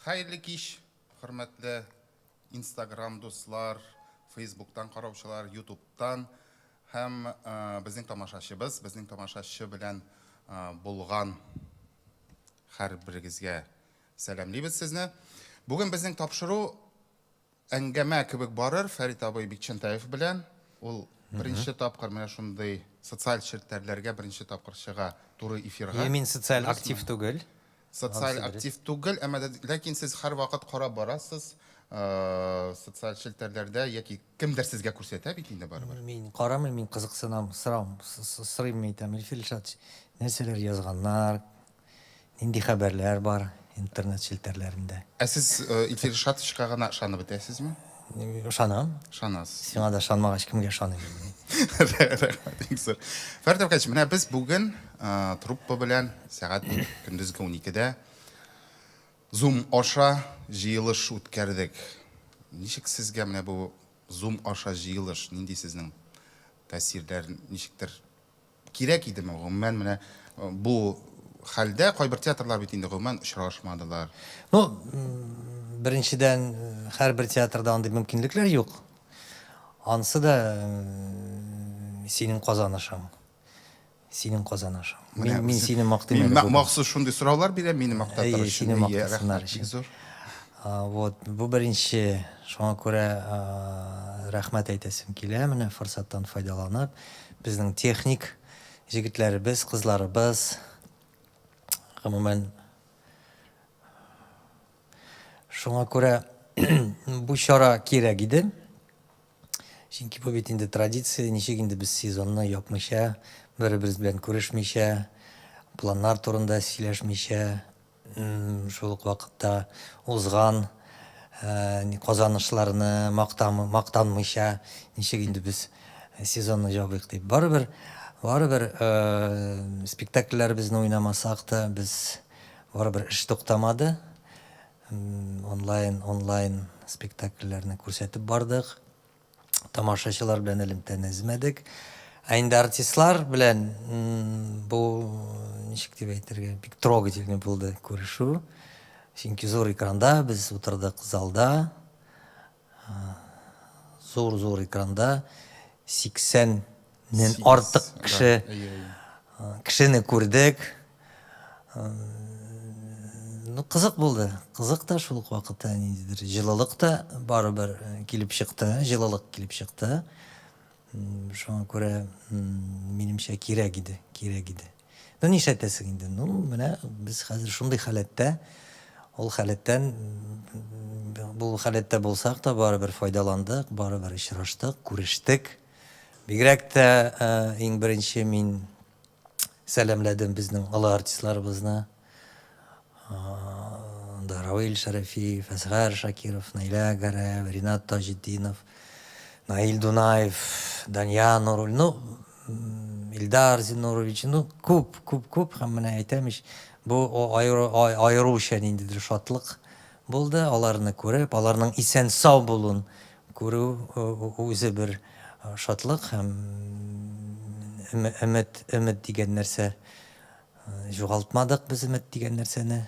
Хәерле кич, хөрмәтле Instagram дуслар, Facebook'тан караучылар, YouTube'тан һәм безнең тамашачыбыз, безнең тамашачы белән булган һәрберегезгә сәламлибез сезне. Бүген безнең тапшыру әңгәмә кебек барыр Фәрит абый Бикчәнтаев белән. Ул беренче тапкыр менә шундый социаль челтәрләргә беренче тапкыр чыга туры эфирга. Мин социаль актив түгел. Социаль актив түгел, әмма ләкин сез һәрвакыт карап барасыз социаль челтәрләрдә яки кемдер сезгә күрсәтә бит инде барыбер. Мин карамыйм, мин кызыксынам, сорам, сорыйм, әйтәм, Илфир Илшатович, нәрсәләр язганнар, нинди хәбәрләр бар интернет челтәрләрендә? Ә сез Илфир Илшатовичка гына ышанып бетәсезме? Ышанам. Ышанасыз. Сиңа да ышанмагач, кемгә ышаныйм инде? Рәхмәт, иң зур. Фәрит Әбкәевич, менә без бүген труппа белән сәгать көндезге 12-дә Zoom аша җыелыш үткәрдек. Ничек сезгә менә бу Zoom аша җыелыш, нинди сезнең тәэсирләр, ничектер кирәк идеме? Гомумән, менә бу хәлдә кайбер театрлар бит инде гомумән очрашмадылар. Ну, беренчедән, һәрбер театрда андый мөмкинлекләр юк. Анысы да синең казанышың. Синең казанышың. Мин, мин сине мактыйм әле. Мин махсус шундый сораулар бирәм, мине мактатыр өчен. Сине мактасыннар өчен. Вот, бу беренче, шуңа күрә рәхмәт әйтәсем килә, менә форсаттан файдаланып, безнең техник җегетләребез, кызларыбыз, гомумән, шуңа күрә бу чара кирәк иде. Чөнки бу бит инде традиция, ничек инде без сезонны япмыйча, бер-беребез белән күрешмичә, планнар турында сөйләшмичә, шул ук вакытта узган казанышларны мактанмыйча, ничек инде без сезонны җабыйк дип. Барыбер, барыбер спектакльләребезне уйнамасак та, без барыбер эш туктамады. Онлайн, онлайн спектакльләрне күрсәтеп бардык. Тамашачылар белән элемтәне өзмәдек. Ә инде артистлар белән бу, ничек дип әйтергә, бик трогательный булды күрешү. Чөнки зур экранда без утырдык залда. Зур-зур экранда 80 нен артык кеше кешене күрдек. Ну, кызык булды. Кызык та шул ук вакытта ниндидер җылылык та барыбер килеп чыкты, җылылык килеп чыкты. Шуңа күрә, минемчә, кирәк иде, кирәк иде. Ну, нишләтәсең инде? Ну, менә без хәзер шундый халәттә, ул халәттән, бу халәттә булсак та, барыбер файдаландык, барыбер очраштык, күрештек. Бигрәк тә иң беренче мин сәламләдем безнең олы артистларыбызны. Анда Равил Шәрәфиев, Әсгар Шакиров, Наилә Гәрәев, Ринат Таҗетдинов, Наил Дунаев, Дания Нуруллин, ну, Илдар Зиннурович, ну, күп, күп, күп һәм менә әйтәм ич, бу аеруча ниндидер шатлык булды, аларны күреп, аларның исән-сау булуын күрү үзе бер шатлык һәм өмет, өмет дигән нәрсә югалтмадык без өмет дигән нәрсәне.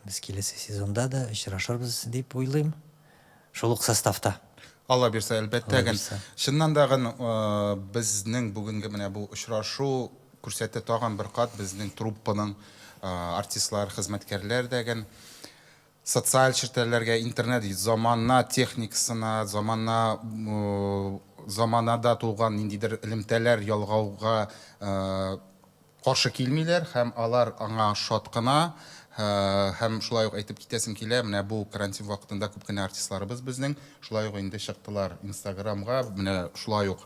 Без киләсе сезонда да очрашырбыз дип уйлыйм. Шул ук составта. Алла бирсә, әлбәттә. Чыннан да безнең бүгенге менә бу очрашу күрсәтте тагын бер кат безнең труппаның артистлар, хезмәткәрләр дәген социаль челтәрләргә, интернет замана техникасына, замана заманада туган ниндидер элемтәләр ялгауга каршы килмиләр һәм алар аңа шат кына. Һәм шулай ук әйтеп китәсем килә, менә бу карантин вакытында күп кенә артистларыбыз безнең шулай ук инде чыктылар Инстаграмга, менә шулай ук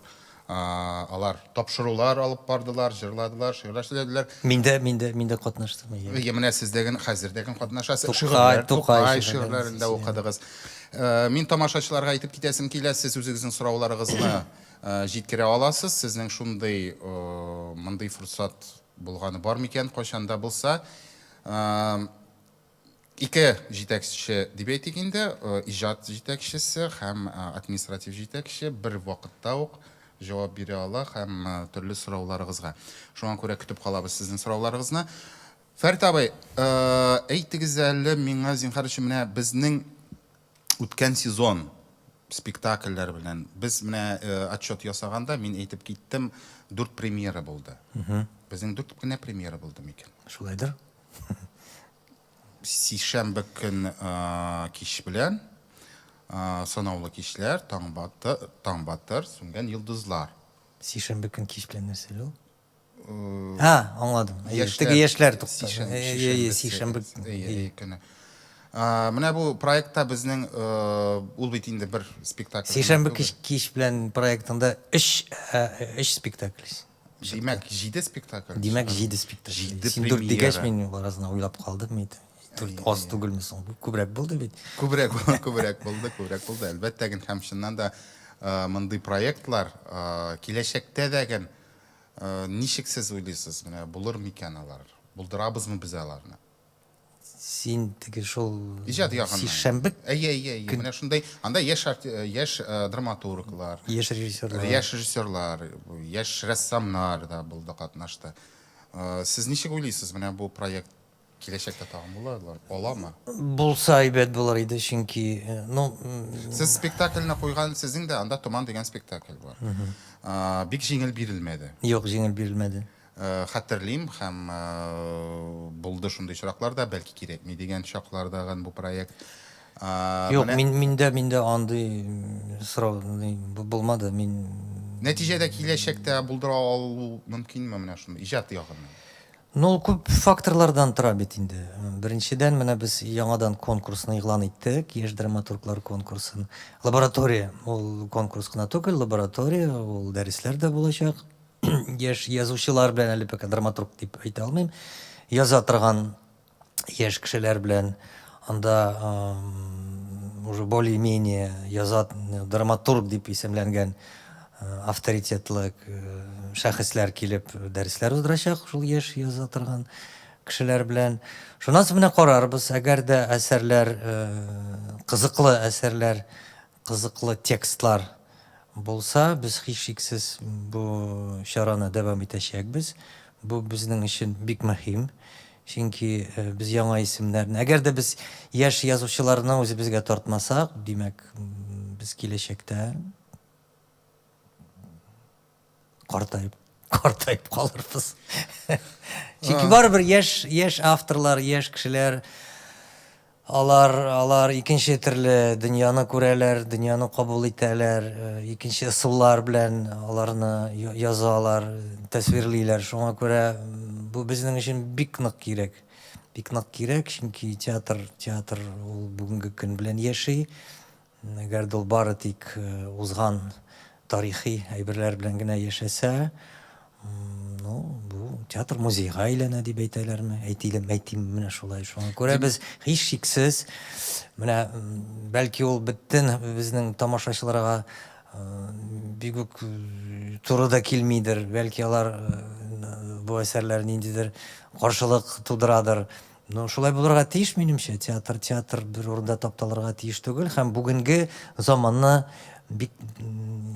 алар тапшырулар алып бардылар, җырладылар, шигырьләр сөйләделәр. Мин дә, мин дә, мин дә катнаштым. Әйе, менә сез дә хәзер дә катнашасыз. Тукай, Тукай шигырьләрен дә укыдыгыз. Мин тамашачыларга әйтеп китәсем килә, сез үзегезнең сорауларыгызны җиткерә аласыз. Сезнең шундый мондый форсат булганы бар микән, кайчан да булса? Ике җитәкче дип әйтик инде, иҗат җитәкчесе һәм административ җитәкче бер вакытта ук җавап бирә ала һәм төрле сорауларыгызга. Шуңа күрә көтеп калабыз сезнең сорауларыгызны. Фәрит абый, әйтегез әле миңа, зинһар өчен, менә безнең үткән сезон спектакльләр белән без менә отчет ясаганда мин әйтеп киттем, дүрт премьера булды. Безнең дүрт кенә премьера булды микән? Шулайдыр. Сишәмбе көн кич белән санаулы кичләр, таң батыр, сүнгән йолдызлар. Сишәмбе көн кич белән нәрсә әле ул? А, аңладым. Теге яшьләр тукта. Сишәмбе көне. Менә бу проектта безнең ул бит инде бер спектакль. Сишәмбе кич белән проектында өч өч спектакль. Димәк, җиде спектакль. Димәк, җиде спектакль. Җиде Син дүрт дигәч, мин арасына уйлап калдым. Мин дүрт аз түгелме соң? Күбрәк булды бит. Күбрәк, күбрәк булды, күбрәк булды. Әлбәттә, һәм чыннан да мондый проектлар киләчәктә дә Ничек сез уйлыйсыз, менә булыр микән алар? Булдырабызмы без аларны? Син теге шул Иҗат ягыннан. Сишәмбе Әйе, әйе, әйе. Менә шундай, анда яшь яшь драматурглар, яшь режиссерлар, яшь режиссерлар, яшь рәссамнар да булды, катнашты. Сез ничек уйлыйсыз, менә бу проект Киләчәктә тагын була аламы? Булса әйбәт булыр иде, чөнки, ну... Сез спектакльне куйган, сезнең дә анда Томан дигән спектакль бар. Бик җиңел бирелмәде. Юк, җиңел бирелмәде. Хәтерлим һәм булды шундый очраклар да, бәлки кирәкми дигән чаклар да бу проект. Юк, мин миндә миндә андый сорау булмады. Мин Нәтиҗәдә киләчәктә булдыра алу мөмкинме менә шуны иҗат ягыннан? Ну, ул күп факторлардан тора бит инде. Беренчедән, менә без яңадан конкурсны игълан иттек, яшь драматурглар конкурсын. Лаборатория, ул конкурс кына түгел, лаборатория, ул дәресләр дә булачак. Яшь язучылар белән, әле пока драматург дип әйтә алмыйм, яза торган яшь кешеләр белән анда уже более-менее яза драматург дип исемләнгән авторитетлы шәхесләр килеп дәресләр уздырачак шул яшь яза торган кешеләр белән. Шуннан соң менә карарбыз, әгәр дә әсәрләр кызыклы әсәрләр Кызыклы текстлар булса, без һичшиксез бу чараны дәвам итәчәкбез. Бу безнең өчен бик мөһим, чөнки без яңа исемнәрне, әгәр дә без яшь язучыларны үзебезгә тартмасак, димәк, без киләчәктә картаеп картаеп калырбыз. Чөнки барыбер яшь яшь авторлар, яшь кешеләр алар алар икенче төрле дөньяны күрәләр, дөньяны кабул итәләр, э, икенче ысуллар белән аларны язалар, тәсвирлиләр. Шуңа күрә бу безнең өчен бик нык кирәк. Бик нык кирәк, чөнки театр театр ул бүгенге көн белән яши. Әгәр дә ул бары тик узган тарихи әйберләр белән генә яшәсә, ну, бу театр музейга әйләнә дип әйтәләрме? Әйтилем, әйтим менә шулай. Шуңа күрә без һичшиксез, менә бәлки ул бөтен безнең тамашачыларга бик үк туры да килмидер, бәлки алар бу әсәрләр ниндидер каршылык тудырадыр. Ну, шулай булырга тиеш, минемчә. Театр, театр бер урында тапталырга тиеш түгел һәм бүгенге заманны бик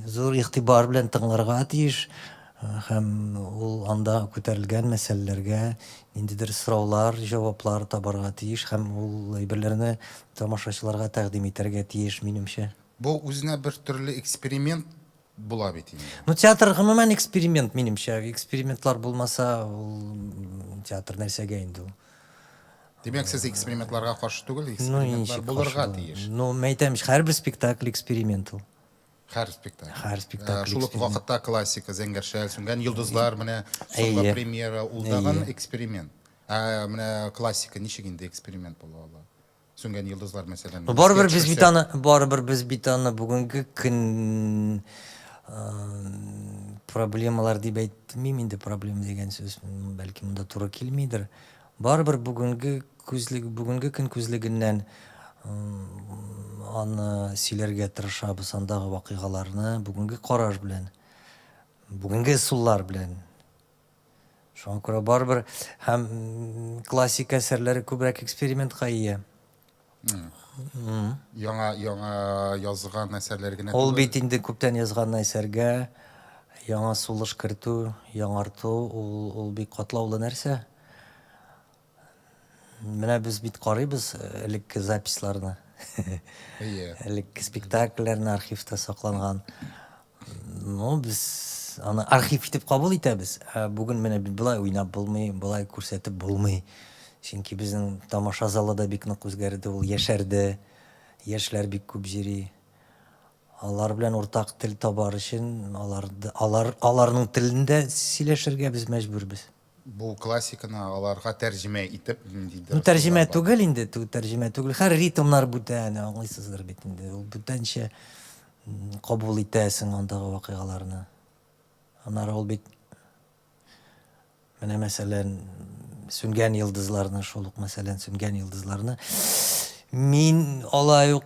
зур игътибар белән тыңларга тиеш һәм ул анда күтәрелгән мәсьәләләргә ниндидер сораулар, җаваплар табарга тиеш һәм ул әйберләрне тамашачыларга тәкъдим итәргә тиеш, минемчә. Бу үзенә бер төрле эксперимент була бит инде. Ну, театр гомумән эксперимент, минемчә. Экспериментлар булмаса, ул театр нәрсәгә инде ул? Димәк, сез экспериментларга каршы түгел, экспериментлар булырга тиеш. Ну, мәйтәм, һәрбер спектакль эксперимент ул. Һәр спектакль. Һәр спектакль. Шул ук вакытта классика, Зәңгәр шәл, Сүнгән йолдызлар, менә соңгы премьера, ул тагын эксперимент. Ә менә классика ничек инде эксперимент була ала? Сүнгән йолдызлар, мәсәлән. Ну, барыбер без бит аны, барыбер без бит аны бүгенге көн проблемалар дип әйтмим инде, проблема дигән сүз бәлки монда туры килмидер. Барыбер бүгенге күзлек, бүгенге көн күзлегеннән аны сөйләргә тырышабыз, андагы вакыйгаларны бүгенге караш белән, бүгенге ысуллар белән. Шуңа күрә барыбер һәм классик әсәрләре күбрәк экспериментка ия. Яңа яңа язган әсәрләр генә Ул бит инде күптән язган әсәргә яңа сулыш кертү, яңарту, ул ул бик катлаулы нәрсә. Менә без бит карыйбыз элекке записьларны. Әйе. Элекке спектакльләрне архивта сакланган. Ну, без аны архив итеп кабул итәбез. Ә бүген менә бит болай уйнап булмый, болай күрсәтеп булмый. Чөнки безнең тамаша залы да бик нык үзгәрде, ул яшәрде. Яшьләр бик күп йөри. Алар белән уртак тел табар өчен, алар, алар, аларның телендә сөйләшергә без мәҗбүрбез. Бу классиканы аларга тәрҗемә итеп, ниндидер Ну, тәрҗемә ысуллар бар. түгел инде, тәрҗемә түгел. Хәер, ритмнар бүтән, аңлыйсыздыр бит инде. Ул бүтәнчә кабул итәсең андагы вакыйгаларны. Аннары ул бит менә мәсәлән, сүнгән йолдызларны, шул ук мәсәлән, сүнгән йолдызларны мин алай ук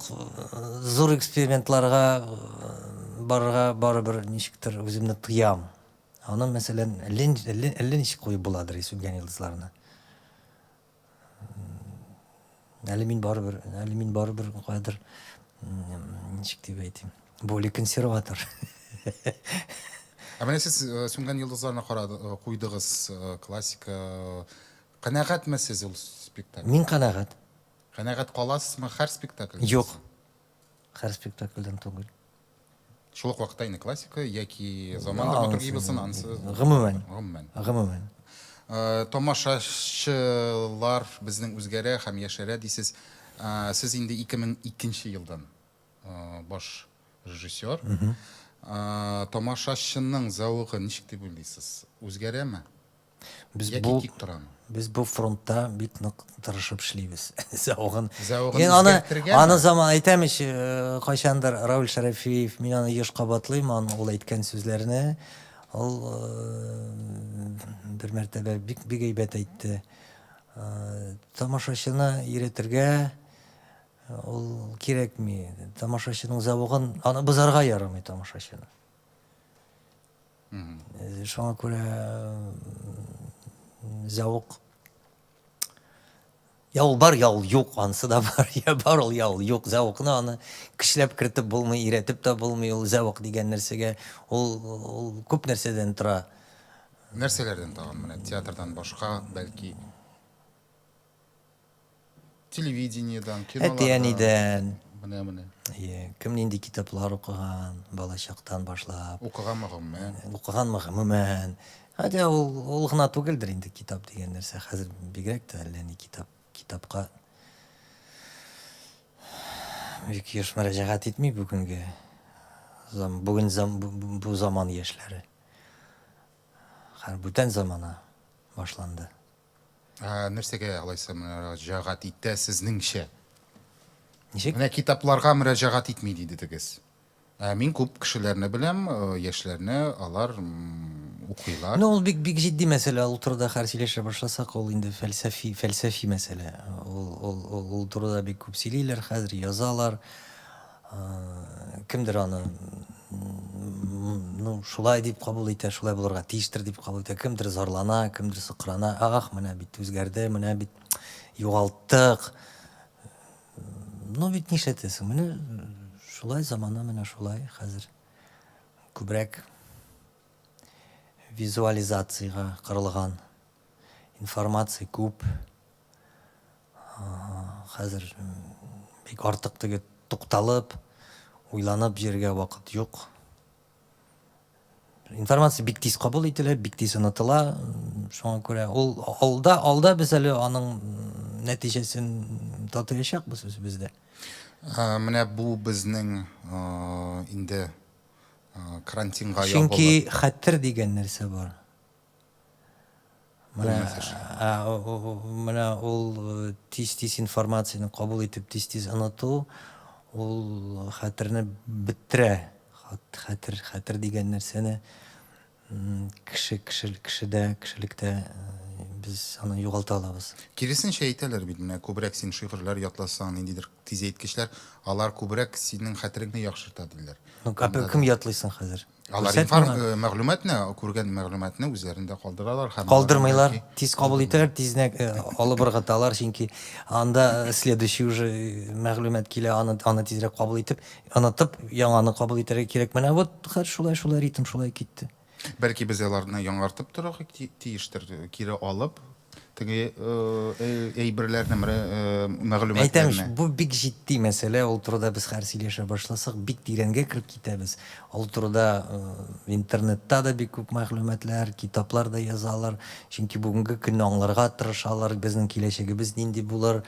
зур экспериментларга барырга барыбер ничектер үземне тыям. Аны, мәсәлән, әллә, әллә, әллә ничек куеп буладыр сүнгән йолдызларны. Әле мин барыбер, әле мин барыбер каядыр, ничек дип әйтим, более консерватор. Ә менә сез э, сүнгән йолдызларны карады, э, куйдыгыз, э, классика. Канәгатьме сез ул спектакль? Мин канәгать. Канәгать каласызмы һәр спектакльдән? Юк. Һәр спектакльдән түгел. Шул ук вакытта инде классика яки заман драматургия булсын, анысы Гомумән. Гомумән. Гомумән. Э, тамашачылар безнең үзгәрә һәм яшәрә дисез. Э, сез инде 2002 елдан э, баш режиссер. Тамашачының зәвыгы ничек дип уйлыйсыз? Үзгәрәме? Без Яки бу тик торамы? без бу фронтта бик нык тырышып эшлибез. Зәвыгын. Зәвыгын Мин аны үзгәртергәме? аны заман әйтәм ич, э, кайчандыр Рауль Шәрәфиев, мин аны еш кабатлыйм, аны ул әйткән сүзләрне. Ул э, бер мәртәбә бик бик әйбәт әйтте. Э, тамашачыны өйрәтергә ул кирәкми. Тамашачының зәвыгын аны бозарга ярамый тамашачыны. Шуңа күрә зәвык Я ул бар, я ул юк, анысы да бар. Я бар ул, я ул юк. Зәвыкны аны көчләп кертеп булмый, өйрәтеп тә булмый ул зәвык дигән нәрсәгә. Ул, ул күп нәрсәдән тора. Нәрсәләрдән тагын менә театрдан башка, бәлки Телевидениедән, кинолардан. Әти-әнидән. Менә, менә. Әйе, кем нинди китаплар укыган, балачактан башлап. Укыганмы гомумән? Укыганмы гомумән. Хотя ул, ул гына түгелдер инде китап дигән нәрсә. Хәзер бигрәк тә әллә ни китап, китапка бик еш мөрәҗәгать итми бүгенге зам, бүген зам, бу заман яшьләре. Хәзер бүтән замана башланды. Ә нәрсәгә алайса мөрәҗәгать итә сезнеңчә? Ничек? Менә китапларга мөрәҗәгать итми дидегез. Ә мин күп кешеләрне беләм, э, яшьләрне, алар укыйлар. Ну, ул бик бик җитди мәсьәлә. Ул турыда хәр сөйләшә башласак, ул инде фәлсәфи фәлсәфи мәсьәлә. Ул ул ул, ул турыда бик күп сөйлиләр хәзер, язалар. Кемдер аны ну, шулай дип кабул итә, шулай булырга тиештер дип кабул итә. Кемдер зарлана, кемдер сыкрана. Ах, менә бит үзгәрде, менә бит югалттык. Ну бит нишләтәсең? Менә шулай замана, менә шулай хәзер. Күбрәк визуализациягә корылган информация күп. Хәзер бик артык теге тукталып, уйланып йөрергә вакыт юк. Информация бик тиз кабул ителә, бик тиз онытыла. Шуңа күрә ул алда, алда без әле аның нәтиҗәсен татыячакбыз үзебездә. Менә бу безнең инде карантинга ябылып. Чөнки хәтер дигән нәрсә бар. Менә, менә ул тиз-тиз информацияне кабул итеп, тиз-тиз оныту, ул хәтерне бетерә. Хәтер, хәтер дигән нәрсәне кеше, кеше, кешедә, кешелектә без аны югалта алабыз. Киресенчә әйтәләр бит, менә күбрәк син шигырьләр ятласаң, ниндидер тизәйткечләр, алар күбрәк синең хәтереңне яхшырта, диләр. Ну, кем ятлыйсың хәзер? Алар информ э, мәгълүматны, күргән мәгълүматны үзләрендә калдыралар һәм калдырмыйлар, тиз кабул итәләр, тизнәк э, алып ыргыталар, чөнки анда э, следующий уже мәгълүмат килә, аны аны тизрәк кабул итеп, онытып, яңаны кабул итәргә кирәк. Менә вот хәзер шулай шулай ритм шулай китте. Бәлки без аларны яңартып торырга тиештер, кире алып. теге әйберләрне, мәгълүматларны? Әйтәм ич, бу бик җитди мәсьәлә, ул турыда без хәзер сөйләшә башласак, бик тирәнгә кереп китәбез. Ул турыда интернетта да бик күп мәгълүматлар, китаплар да язалар. Чөнки бүгенге көнне аңларга тырышалар, безнең киләчәгебез нинди булыр.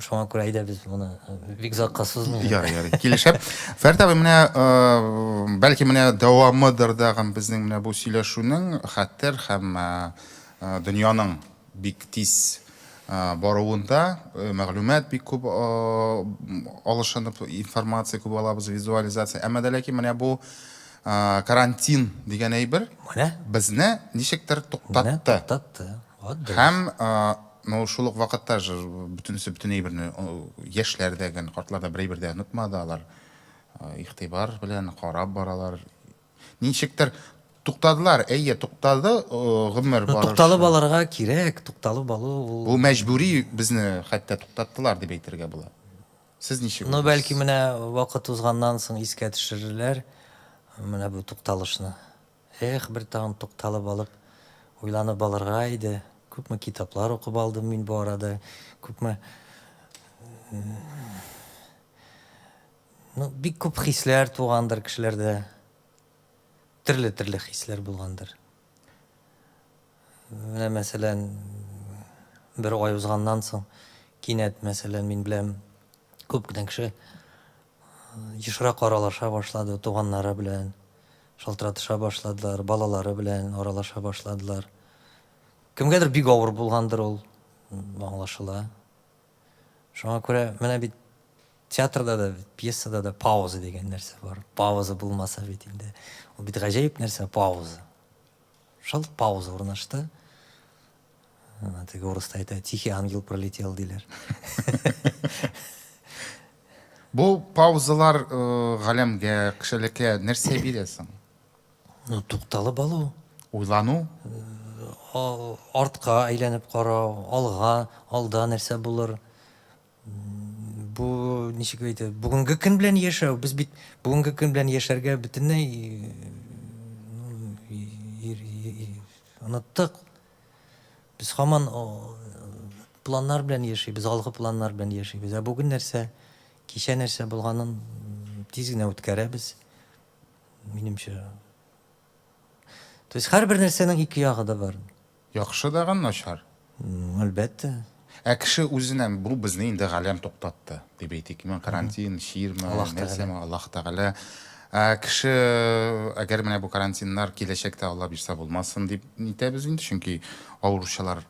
Шуңа күрә әйдә без моны бик озакка сузмыйк. Ярый, ярый. Килешәм. Фәрит абый, менә бәлки менә дәвамыдыр да һәм безнең менә бу сөйләшүнең хәтер һәм дөньяның бик тиз баруында мәгълүмат бик күп алышынып, информация күп алабыз, визуализация. Әмма дә ләкин менә бу карантин дигән әйбер безне ничектер туктатты. Менә туктатты. Вот дөрес. Һәм, ну, шул ук вакытта же бөтенесе бөтен әйберне, яшьләр дә, картлар да бер әйбер дә онытмады, алар игътибар белән карап баралар. Ничектер туктадылар, әйе, туктады гомер барышы. Тукталып алырга кирәк, тукталып алу ул. Бу мәҗбүри безне хәтта туктаттылар дип әйтергә була. Сез ничек Ну, бәлки менә вакыт узганнан соң искә төшерерләр менә бу тукталышны. Эх, бер тагын тукталып алып, уйланып алырга иде. Күпме китаплар укып алдым мин бу арада, күпме... Ну, бик күп хисләр тугандыр кешеләрдә. Төрле-төрле хисләр булгандыр. Менә, мәсәлән, бер ай узганнан соң, кинәт, мәсәлән, мин беләм, күп кенә кеше ешрак аралаша башлады, туганнары белән шалтыратыша башладылар, балалары белән аралаша башладылар. Кемгәдер бик авыр булгандыр ул, аңлашыла. Шуңа күрә менә бит театрда да, пьесада да пауза дигән нәрсә бар. Пауза булмаса бит инде. Ул бит гаҗәеп нәрсә пауза. Шул пауза урнашты. Теге урыста әйтә, тихий ангел пролетел диләр. Бу паузалар э, галәмгә, кешелеккә нәрсә бирә соң? Ну, тукталып алу. Уйлану? Э, артка әйләнеп карау, алга, алда нәрсә булыр. Бу ничек әйтә, бүгенге көн белән яшәү. Без бит бүгенге көн белән яшәргә бөтенләй оныттык. Без һаман планнар белән яшибез, алгы планнар белән яшибез. Ә бүген нәрсә, кичә нәрсә булганын тиз генә үткәрәбез. Минемчә. То есть һәрбер нәрсәнең ике ягы да бар. Яхшы дагы начар. Әлбәттә. Ә кеше үзенә, бу безне инде галәм туктатты, дип әйтик, мен карантин, чирме, нәрсәме, Аллаһ Тәгалә. Ә кеше, әгәр менә бу карантиннар киләчәктә Алла бирсә булмасын дип нитәбез инде, чөнки авыручылар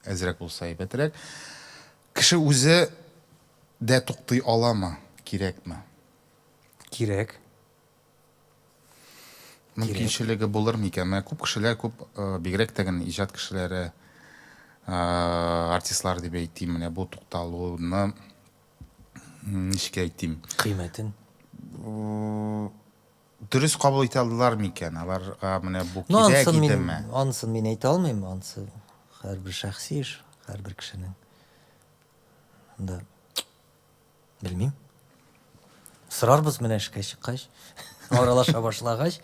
әзрәк булса әйбәтрәк. Кеше үзе дә туктый аламы, кирәкме? Кирәк. Мөмкинчелеге булыр микән? Менә күп кешеләр, күп, бигрәк тә генә иҗат кешеләре, артистлар дип әйтим, менә бу тукталуны ничек әйтим? Кыйммәтен. Дөрес кабул итә алдылар микән? Аларга менә бу кирәк идеме? Анысын мин әйтә алмыйм, анысы һәрбер шәхси эш, һәрбер кешенең. Да. Белмим. Сорарбыз менә эшкә чыккач, аралаша башлагач,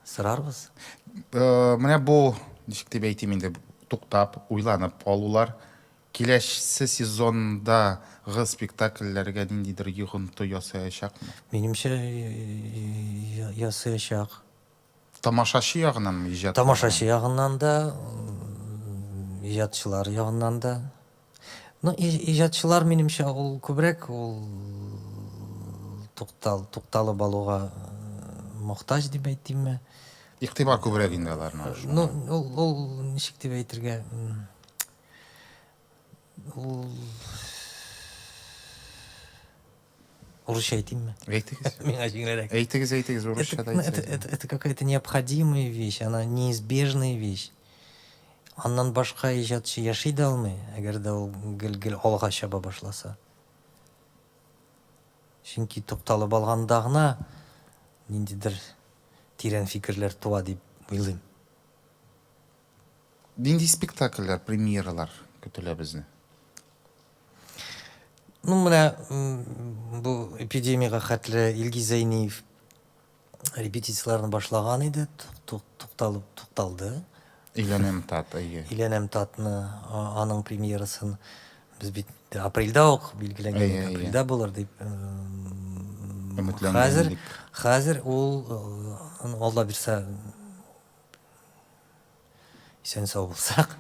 сорарбыз. Э, менә бу, ничек дип әйтим инде, туктап, уйланып алулар киләсе сезондагы спектакльләргә ниндидер йогынты ясаячакмы? Минемчә, ясаячак. Тамашачы ягыннанмы, иҗат Тамашачы ягыннан да, иҗатчылар ягыннан да. Ну, иҗатчылар, минемчә, ул күбрәк ул туктал, тукталып алуга мохтаҗ дип әйтимме. Игътибар күбрәк инде аларның. Ну, ул, ул ничек дип әйтергә, ул Урысча әйтимме? Әйтегез. Миңа җиңелрәк. Әйтегез, әйтегез, урысча да әйтегез. Это, это, это какая-то необходимая вещь, она неизбежная вещь. Аннан башка иҗатчы яши дә алмый, әгәр дә ул гел-гел алга чаба башласа. Чөнки тукталып алганда гына ниндидер тирән фикерләр туа дип уйлыйм. Нинди спектакльләр, премьералар көтелә безне? Ну, менә бу эпидемиягә хәтле Илгиз Зәйниев репетицияләрне башлаган иде, тукталып тукталды. Өйләнәм тат, әйе. Өйләнәм татны, аның премьерасын без бит апрельдә ук билгеләгән идек, апрельдә булыр дип. Өметләнгән хәзер, идек. Хәзер ул, Алла бирсә, исән сау булсак,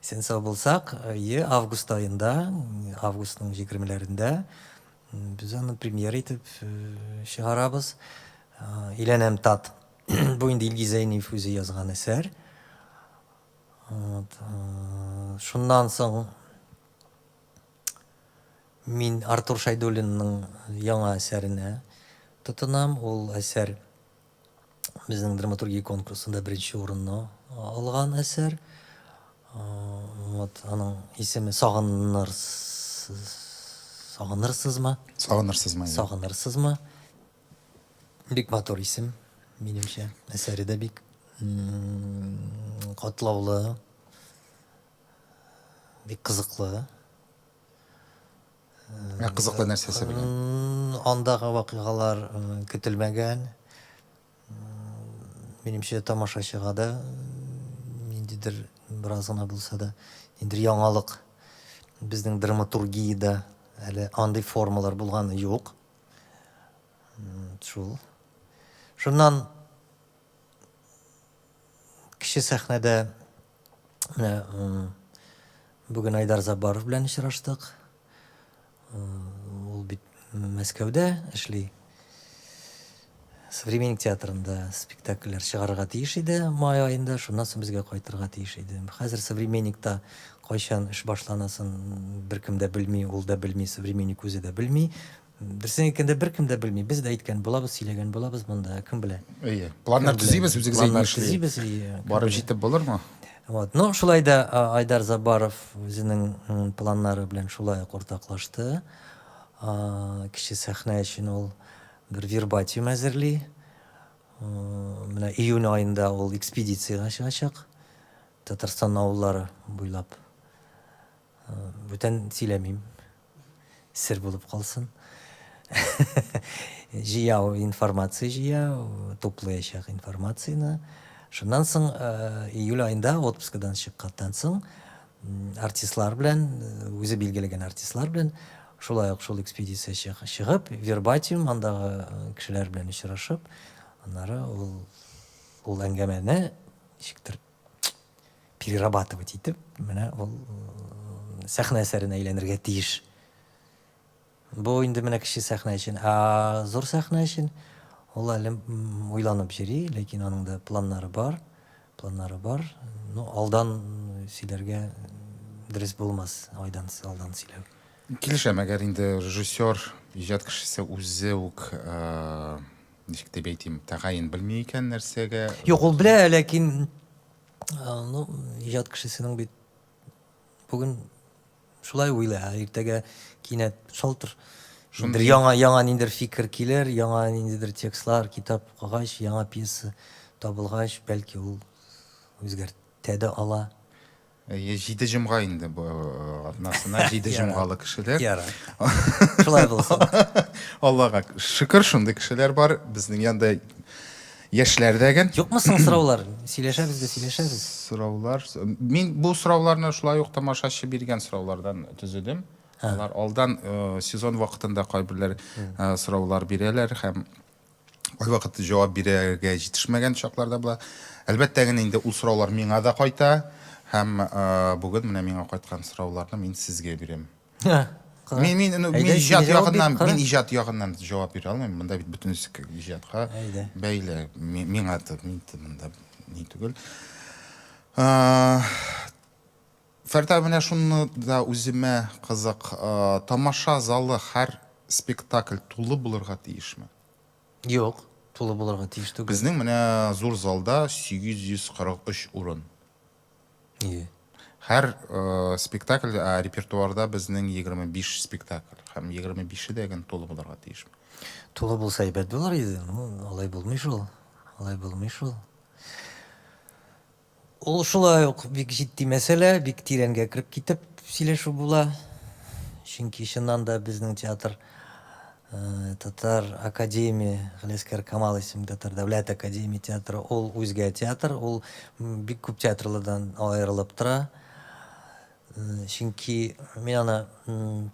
исән сау булсак, әйе, август аенда, августның 20-ләрендә без аны премьера итеп чыгарабыз. Өйләнәм тат. Бу инде Илгиз Зәйниев үзе язган әсәр. Вот. Шуннан соң мин Артур Шайдуллинның яңа әсәренә тотынам. Ул әсәр безнең драматургия конкурсында беренче урынны алган әсәр. Вот, аның исеме Сагынырсыз, Сагынырсызмы? Сагынырсызмы? Сагынырсызмы? Бик матур исем, минемчә. Әсәре дә бик катлаулы, бик кызыклы. Ә кызыклы нәрсәсе белән? Андагы вакыйгалар көтелмәгән. Минемчә, тамашачыга да ниндидер бераз гына булса да, ниндидер яңалык. Безнең драматургиядә әле андый формалар булганы юк. Шул. Шуннан кече сәхнәдә менә бүген Айдар Заббаров белән очраштык. Ул бит Мәскәүдә эшли. Современник театрында спектакльләр чыгарырга тиеш иде май аенда, шуннан соң безгә кайтырга тиеш иде. Хәзер Современникта кайчан эш башланасын беркем дә белми, ул да белми, Современник үзе дә белми. Дөресен әйткәндә, беркем дә белми. Без дә әйткән булабыз, сөйләгән булабыз монда, кем белә. Әйе. Планнар төзибез, үзегез Планнар төзибез, әйе. Барып җитеп булырмы? Вот. Ну, шулай да Айдар Забаров үзенең планнары белән шулай ук уртаклашты. Кече сәхнә өчен ул бер вербатиум әзерли. Менә июнь аенда ул экспедициягә чыгачак. Татарстан авыллары буйлап. Бүтән сөйләмим. Сер булып калсын. Җыя ул информация җыя, туплыячак информацияне. Шуннан соң июль аенда отпускадан чыкканнан соң артистлар белән, үзе билгеләгән артистлар белән шулай ук шул экспедиция чыгып, вербатиум андагы кешеләр белән очрашып, аннары ул ул әңгәмәне ничектер перерабатывать итеп, менә ул сәхнә әсәренә әйләнергә тиеш. Бу инде менә кече сәхнә өчен, ә зур сәхнә өчен ул әле уйланып йөри, ләкин аның да планнары бар, планнары бар. Ну, алдан сөйләргә дөрес булмас, айдан алдан сөйләү. Килешәм, әгәр инде режиссер, иҗат кешесе үзе үк ничек дип әйтим, тәгаен белми икән нәрсәгә. Юк, ул белә, ләкин ну, иҗат кешесенең бит бүген шулай уйлый, ә иртәгә кинәт шалтыр Шундый яңа яңа ниндидер фикер килер, яңа ниндидер текстлар, китап укыгач, яңа пьеса табылгач, бәлки ул үзгәртә дә ала. Әйе, җиде җомга инде бу атнасына, җиде җомгалы кешеләр. Ярар. Шулай булсын. Аллага шөкер, шундый кешеләр бар. Безнең янда яшьләр дә ген. Юкмы соң сораулар? Сөйләшәбез дә сөйләшәбез. Сораулар. Мин бу сорауларны шулай ук тамашачы биргән сораулардан төзедем. Алар алдан сезон вакытында кайберләр сораулар бирәләр һәм Кайвакыт җавап бирергә җитешмәгән чаклар да була. Әлбәттә генә инде ул сораулар миңа да кайта һәм бүген менә миңа кайткан сорауларны мин сезгә бирәм. Мин мин ну, мин иҗат ягыннан мин иҗат ягыннан җавап бирә алмыйм. Монда бит бөтенесе иҗатка бәйле. Миңа мин монда ни түгел. Фәрит абый, менә шуны да үземә кызык, тамаша залы һәр спектакль тулы булырга тиешме? Юк, тулы булырга тиеш түгел. Безнең менә зур залда 843 урын. Ие. Һәр спектакль, ә репертуарда безнең 25 спектакль, һәм 25-е дә гел тулы булырга тиешме? Тулы булса әйбәт булыр иде, ну, алай булмый шул, алай булмый шул. Ул шулай ук бик җитди мәсьәлә, бик тирәнгә кереп китеп сөйләшү була. Чөнки чыннан да безнең театр Татар академия, Галиәсгар Камал исемле Татар дәүләт академия театры, ул үзгә театр, ул бик күп театрлардан аерылып тора. Чөнки мин аны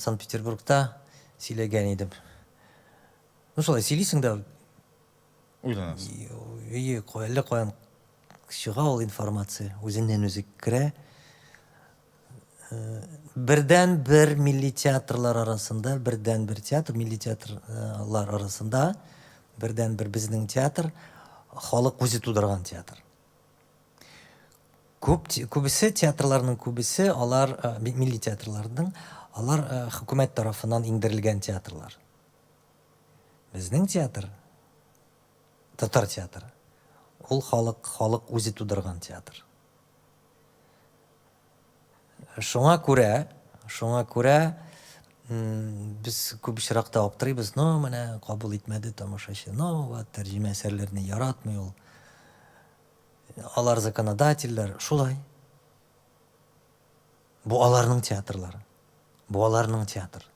Санкт-Петербургта сөйләгән идем. Ну, шулай сөйлисең дә, Уйланасың. Әйе, әллә каян чыга ул информация, үзеннән-үзе керә. Бердән-бер милли театрлар арасында, бердән-бер театр, милли театрлар арасында бердән-бер безнең театр, халык үзе тудырган театр. Күп, күбесе театрларның күбесе, алар, милли театрларның, алар хөкүмәт тарафыннан иңдерелгән театрлар. Безнең театр, татар театры, ул халык, халык үзе тудырган театр. Шуңа күрә, шуңа күрә без күп очракта аптырыйбыз, ну, менә кабул итмәде тамашачы, ну, вот, тәрҗемә әсәрләрне яратмый ул. Алар законодательләр, шулай. Бу аларның театрлары. Бу аларның театр.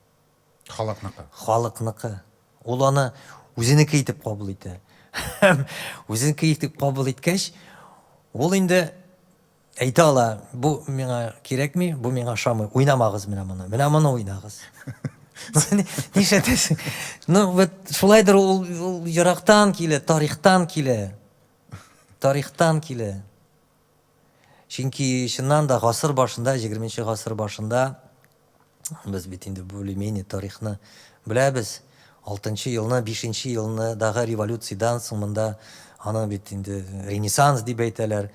Халыкныкы. Халыкныкы. Ул аны үзенеке итеп кабул итә. Һәм үзенеке итеп кабул иткәч, ул инде әйтә ала, бу миңа кирәкми, бу миңа ошамый, уйнамагыз менә моны, менә моны уйнагыз. Нишләтәсең? Ну, вот шулайдыр ул, ул ерактан килә, тарихтан килә. Тарихтан килә. Чөнки чыннан да гасыр башында, 20 гасыр башында без бит инде более-менее тарихны беләбез. 6 елны, 5 елны дагы революциядән соң монда аны бит инде ренессанс дип әйтәләр.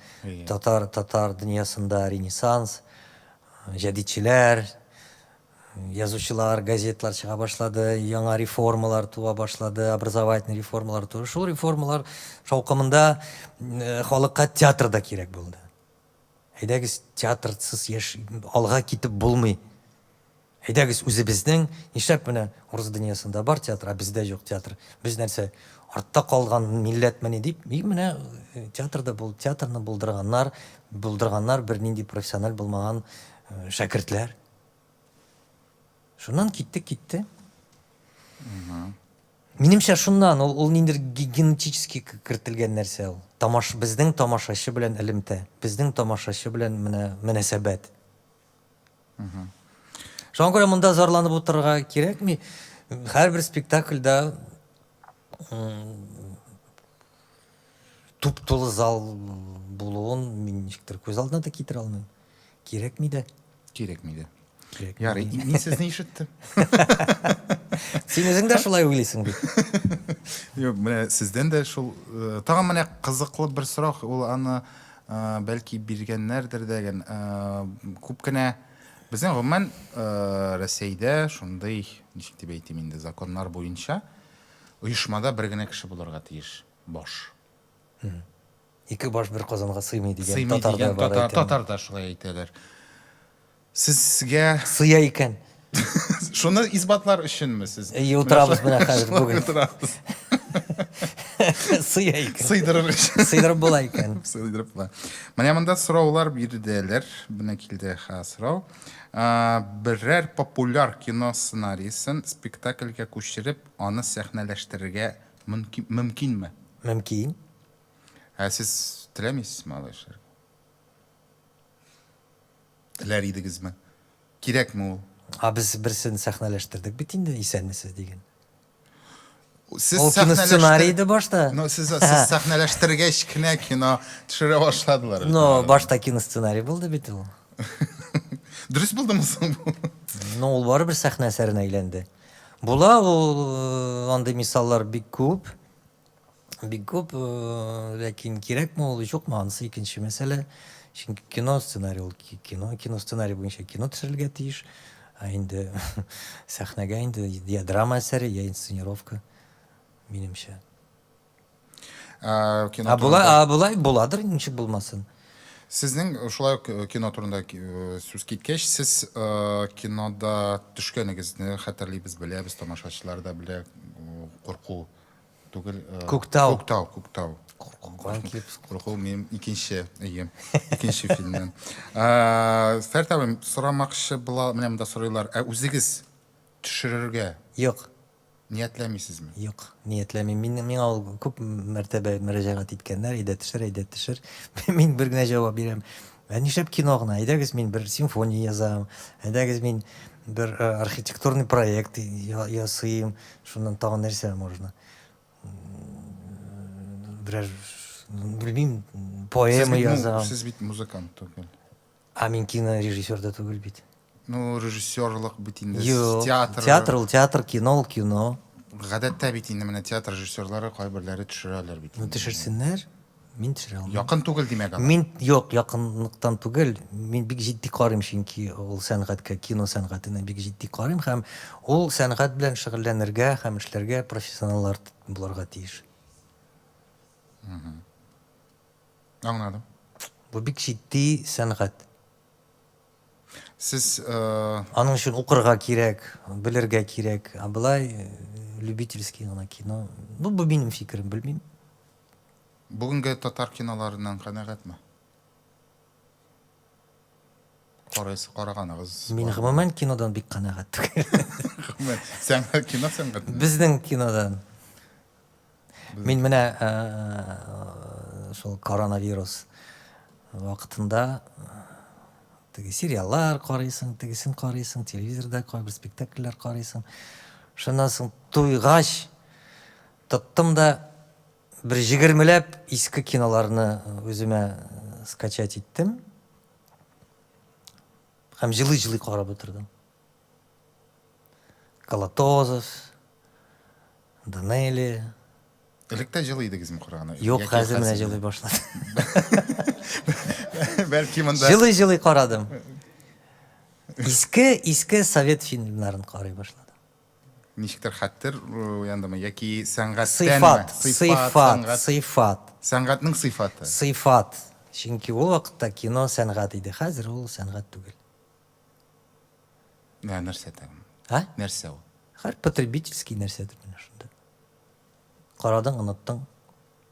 Татар татар дөньясында ренессанс, җәдитчеләр, Язучылар, газетлар чыга башлады, яңа реформалар туа башлады, образовательный реформалар туа. Шул реформалар шаукымында э, халыкка театр да кирәк булды. Әйдәгез, театрсыз яш алга китеп булмый. Әйдәгез, үзебезнең, нишләп менә урыс дөньясында бар театр, ә бездә юк театр. Без нәрсә, артта калган милләтмени дип, и менә э, театрда бул, театрны булдырганнар, булдырганнар бернинди профессиональ булмаган э, шәкертләр. Шуннан китте, китте. Минемчә шуннан, ул, ул ниндидер генетически кертелгән нәрсә ул. Тамаш, безнең тамашачы белән элемтә, безнең тамашачы белән менә мөнәсәбәт. Шуңа күрә монда зарланып утырырга кирәкми. Һәрбер спектакльдә туп-тулы зал булуын мин ничектер күз алдына да китерә алмыйм. Кирәкми дә. Кирәкми дә. Ярый, мин сезне ишеттем. Син үзең дә шулай уйлыйсың бит. Юк, менә сездән дә шул э, тагын менә кызыклы бер сорау, ул аны э, бәлки биргәннәрдер дәген. Э, күп кенә безнең гомумән Рәсәйдә шундый, ничек дип әйтим инде, законнар буенча оешмада бер генә кеше булырга тиеш, баш. Ике баш бер казанга сыймый дигән Сыймый татарда дигән бар татар, әйтем. татарда шулай әйтәләр. Сезгә Сыя икән. шуны исбатлар өченме сез? Әйе, утырабыз менә хәзер шулай бүген. Утырабыз. Сыя икән. Сыйдырыр өчен. Сыйдырып була икән. Сыйдырып була. Менә монда сораулар бирделәр. Менә килде ха сорау. А, Берәр популяр кино сценарийсын спектакльгә күчереп, аны сәхнәләштерергә мөмкинме? Мөмкин. Ә сез теләмисезме алай эшләргә? Теләр идегезме? Кирәкме ул? Ә без берсен сәхнәләштердек бит инде, Исәнмесез дигән. Сез Ул киносценарий иде башта. Ну, сез, сез сәхнәләштергәч кенә кино төшерә башладылар. Но башта киносценарий булды бит ул. Дөрес булдымы соң бу? Ну, ул барыбер сәхнә әсәренә әйләнде. Була ул э, андый мисаллар бик күп. Бик күп, э, ләкин кирәкме ул, юкмы, анысы икенче мәсьәлә. Чөнки кино сценарий ул кино, кино сценарий буенча кино төшерелгә тиеш. Ә инде сәхнәгә инде я драма әсәре, я инсценировка, минемчә. Ә, кино Ә болай, турында- ә болай буладыр, ничек булмасын. Сезнең шулай ук э, кино турында э, сүз киткәч, сез э, кинода төшкәнегезне хәтерлибез, беләбез, тамашачылар да белә, курку түгел. Э, Күктау. Күктау, Күктау. Курку каян килеп? Курку минем икенче, әйе, икенче фильмнан. Э, Фәрит абый, сорамакчы була, менә монда сорыйлар, ә үзегез төшерергә? Юк. Ниятләмисезме? Юк, ниятләмим. Мин, миңа ул күп мәртәбә мөрәҗәгать иткәннәр, әйдә төшер, әйдә төшер. Мин бер генә җавап бирәм. Ә нишләп кино гына? Әйдәгез, мин бер симфония язам. Әйдәгез, мин бер э, архитектурный проект ясыйм. Шуннан тагын нәрсә можно? Берәр, белмим, поэма язам. Сез бит музыкант түгел. Ә мин кинорежиссер да түгел бит. Ну, режиссерлык бит инде. Юк. Театр. Театр ул театр, кино ул кино. Гадәттә бит инде менә театр режиссерлары кайберләре төшерәләр бит. Ну, төшерсеннәр. Мин төшерә алмыйм. Якын түгел димәк алар. Мин юк, якынлыктан түгел. Мин бик җитди карыйм, чөнки ул сәнгатькә, кино сәнгатенә бик җитди карыйм һәм ул сәнгать белән шөгыльләнергә һәм эшләргә профессионаллар булырга тиеш. Аңладым. Бу бик җитди сәнгать. Сез Аның өчен укырга кирәк, белергә кирәк. Ә болай любительский гына кино. Ну, бу минем фикерем, белмим. Бүгенге татар киноларыннан канәгатьме? Карыйсы, караганыгыз. Мин гомумән кинодан бик канәгать түгел. Гомумән, сәнгать, кино сәнгате. Безнең кинодан. Мин менә шул коронавирус вакытында теге сериаллар карыйсың, тегесен карыйсың, телевизорда кайбер спектакльләр карыйсың. Шуннан соң туйгач тоттым да бер җегермеләп иске киноларны үземә скачать иттем. Һәм җылый-җылый карап утырдым. Калатозов, Данелия. Элек тә җылый идегезме караганда? Юк, хәзер менә җылый башлады. Бәлки монда Җылый-җылый карадым. Иске, иске совет фильмнарын карый башладым. Ничектер хәтер уяндымы яки сәнгатьтәнме? Сыйфат, сыйфат, сыйфат. Сәнгатьнең сыйфаты. Сыйфат. Чөнки ул вакытта кино сәнгать иде, хәзер ул сәнгать түгел. Ә нәрсә тагын? А? Нәрсә ул? Хәр потребительский нәрсәдер менә шунда. Карадың, оныттың.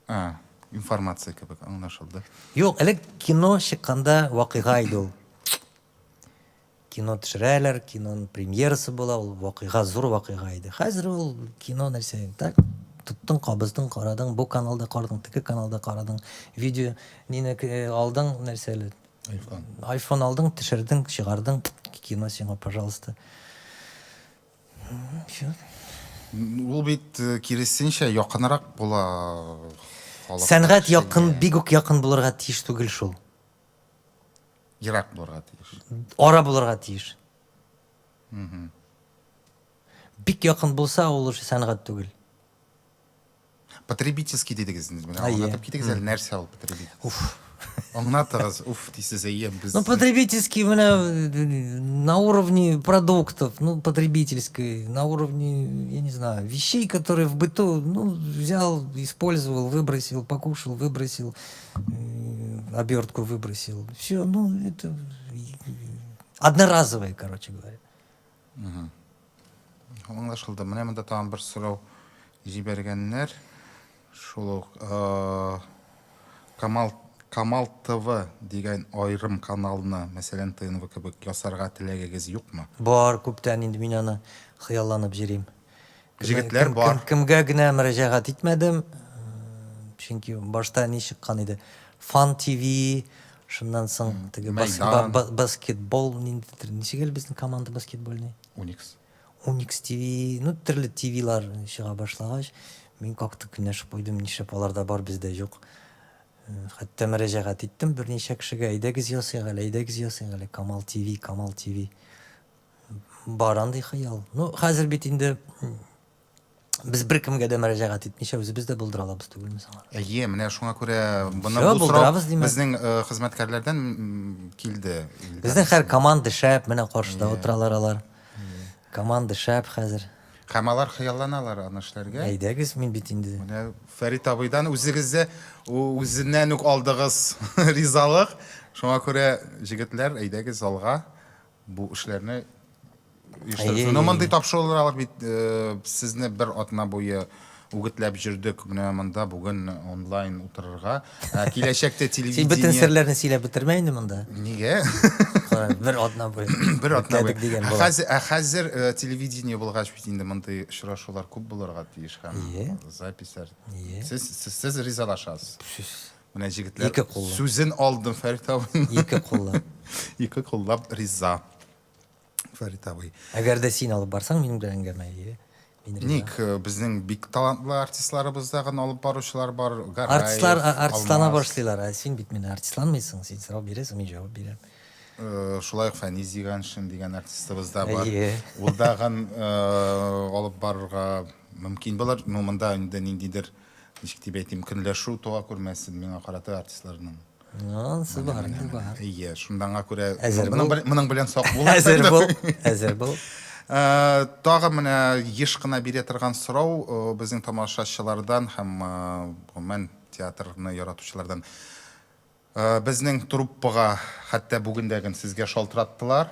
А, информация кебек аңлашылды. Юк, элек кино чыкканда вакыйга иде ул. Кино төшерәләр, киноның премьерасы була, ул вакыйга, зур вакыйга иде. Хәзер ул кино нәрсә, так, тоттың, кабыздың, карадың, бу каналда карадың, теге каналда карадың, видео нине э, алдың, нәрсә әле, Айфон. Айфон алдың, төшердең, чыгардың, кино сиңа, пожалуйста. Все. Ул бит э, киресенчә якынрак була халык. Сәнгать якын, бик үк якын булырга тиеш түгел шул. Ерак булырга тиеш. Ара булырга тиеш. Бик якын булса, ул уже сәнгать түгел. Потребительский дидегез инде. Менә аңлатып китегез әле, нәрсә ул потребительский? Уф. Аңлатыгыз, уф дисез, әйе, без. Ну, потребительский менә на уровне продуктов, ну, потребительской, на уровне, я не знаю, вещей, которые в быту, ну, взял, использовал, выбросил, покушал, выбросил, обертку выбросил. Все, ну, это одноразовое, короче говоря. Аңлашылды. Менә монда тагын бер сорау җибәргәннәр. Шул ук Камал Камал ТВ дигән аерым каналны, мәсәлән, ТНВ кебек ясарга теләгегез юкмы? Бар, күптән инде мин аны хыялланып йөрим. Җегетләр бар. Кемгә генә мөрәҗәгать итмәдем, чөнки башта ни чыккан иде? Фан ТВ, шуннан соң теге баскетбол ниндидер, ничек әле безнең команда баскетбольный? Уникс. Уникс ТВ, ну төрле ТВлар чыга башлагач, мин как-то көнләшеп куйдым, нишләп аларда бар, бездә юк. Хәтта мөрәҗәгать иттем берничә кешегә, әйдәгез ясыйк әле, әйдәгез ясыйк әле, Камал ТВ, Камал ТВ. Бар андый хыял. Ну, хәзер бит инде без беркемгә дә мөрәҗәгать итмичә үзебез дә булдыра алабыз түгелме соң? Әйе, менә шуңа күрә моны бу сорау безнең э, хезмәткәрләрдән килде. Безнең хәр команда шәп, менә каршыда утыралар алар. Команда шәп хәзер. Һәм алар хыялланалар аны эшләргә. Әйдәгез, мин бит инде. Менә Фәрит абыйдан үзегездә үзеннән үк алдыгыз ризалык. Шуңа күрә җегетләр, әйдәгез алга. Бу эшләрне оештырырсыз. Но мондый тапшырулар бит э, сезне бер атна буе үгетләп җөрдек менә монда бүген онлайн утырырга. Ә, киләчәктә Син бөтен телевидение серләрне сөйләп бетермә инде монда. Нигә? Кара, бер атна буе. Бер атна буе. Үгетләдек дигән Ә була. хәзер, ә хәзер э, телевидение булгач бит инде мондый очрашулар күп булырга тиеш һәм Ие. записьләр. Ие. Сез, сез, сез ризалашасыз. Сүз. Менә җегетләр Ике куллап. сүзен алдым Фәрит абыйның. Ике куллап. Ике куллап риза. Фәрит абый. Әгәр дә син алып барсаң, минем белән әңгәмә, ие. Мин риза. Ник, э, безнең бик талантлы артистларыбыз да гына алып баручылар бар. Гараев, Артистлар а- артистлана Алмаз. башлыйлар, ә син бит менә артистланмыйсың, син сорау бирәсең, мин җавап бирәм. Э, шулай ук Фәнис Зиганшин дигән артистыбыз да бар. Әйе. Ул дагын э, алып барырга мөмкин булыр. Ну, монда инде ниндидер, ничек дип әйтим, көнләшү туа күрмәсен миңа карата артистларның. Анысы бар, инде бар. Әйе, шунданга күрә Әзер моның бул. бел- моның белән сак бул. Әзер бул, әзер бул. Э, Тагы менә еш кына бирә торган сорау э, безнең тамашачылардан һәм э, гомумән театрны яратучылардан. Э, Безнең труппага хәтта бүген дә генә сезгә шалтыраттылар.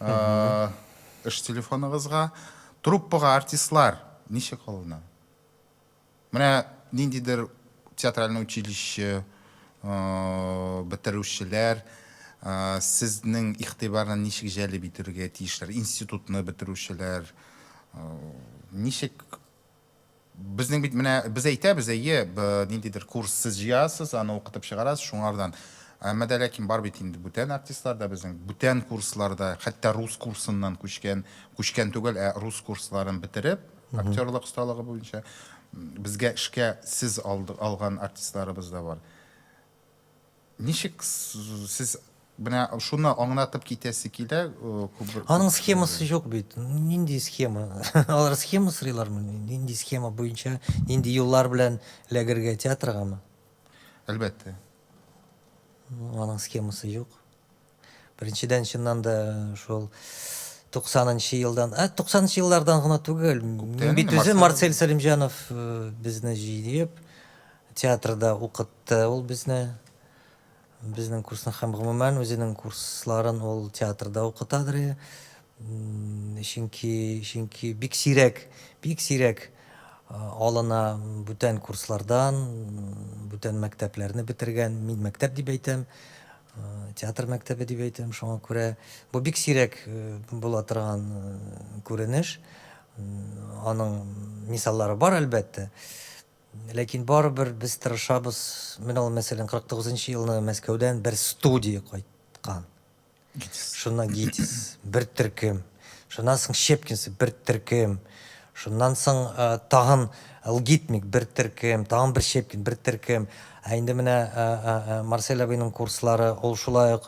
Э, Эш телефоныгызга. Труппага артистлар ничек алына? Менә ниндидер театральный училище э, бетерүчеләр э, сезнең игътибарны ничек җәлеп итәргә тиешләр? Институтны бетерүчеләр э, ничек Безнең бит менә без әйтәбез, әйе, ниндидер курс сез җыясыз, аны укытып чыгарасыз, шуңардан. Әмма дә ләкин бар бит инде бүтән артистлар да безнең, бүтән курсларда, хәтта рус курсыннан күчкән, күчкән түгел, ә рус курсларын бетереп, актерлык осталыгы буенча безгә эшкә сез алган артистларыбыз да бар. Ничек сез менә шуны аңлатып китәсе килә күп Аның схемасы юк бит. Нинди схема? Алар схема сорыйлармы? Нинди схема буенча, нинди юллар белән эләгергә театргамы? Әлбәттә. Аның схемасы юк. Беренчедән, чыннан да шул 90 нчы елдан, ә 90 нчы еллардан гына түгел, мин бит үзе Марсель Сәлимҗанов э, безне җыеп, театрда укытты ул безне. Безнең курсны һәм гомумән үзенең курсларын ул театрда укытадыр. Чөнки, чөнки бик сирәк, бик сирәк э, алына бүтән курслардан, бүтән мәктәпләрне бетергән, мин мәктәп дип әйтәм, Театр мәктәбе дип әйтәм, шуңа күрә бу бик сирәк була торган күренеш. Аның мисаллары бар, әлбәттә. Ләкин барыбер без тырышабыз. Менә ул, мәсәлән, 49 нчы елны Мәскәүдән бер студия кайткан. ГИТИС. Шуннан ГИТИС, бер төркем. Шуннан соң Щепкинцы, бер төркем. Шуннан соң тагын Лгитмик, бер төркем, тагын бер Щепкин, бер төркем. Ә инде менә Марсель абыйның курслары, ул шулай ук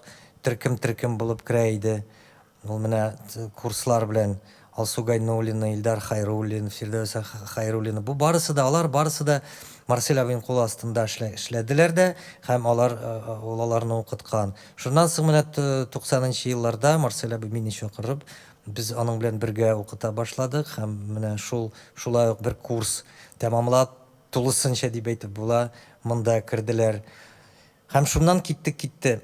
төркем-төркем булып керә иде. Ул менә курслар белән Алсу Гайнуллина, Илдар Хайруллин, Фирдәүсә Хайруллина. Бу барысы да, алар барысы да Марсель абыйның кул астында эшләделәр дә һәм алар ул аларны укыткан. Шуннан соң менә 90 нчы елларда Марсель абый мине чакырып, без аның белән бергә укыта башладык һәм менә шул шулай ук бер курс тәмамлап, тулысынча дип әйтеп була, монда керделәр. Һәм шуннан киттек китте.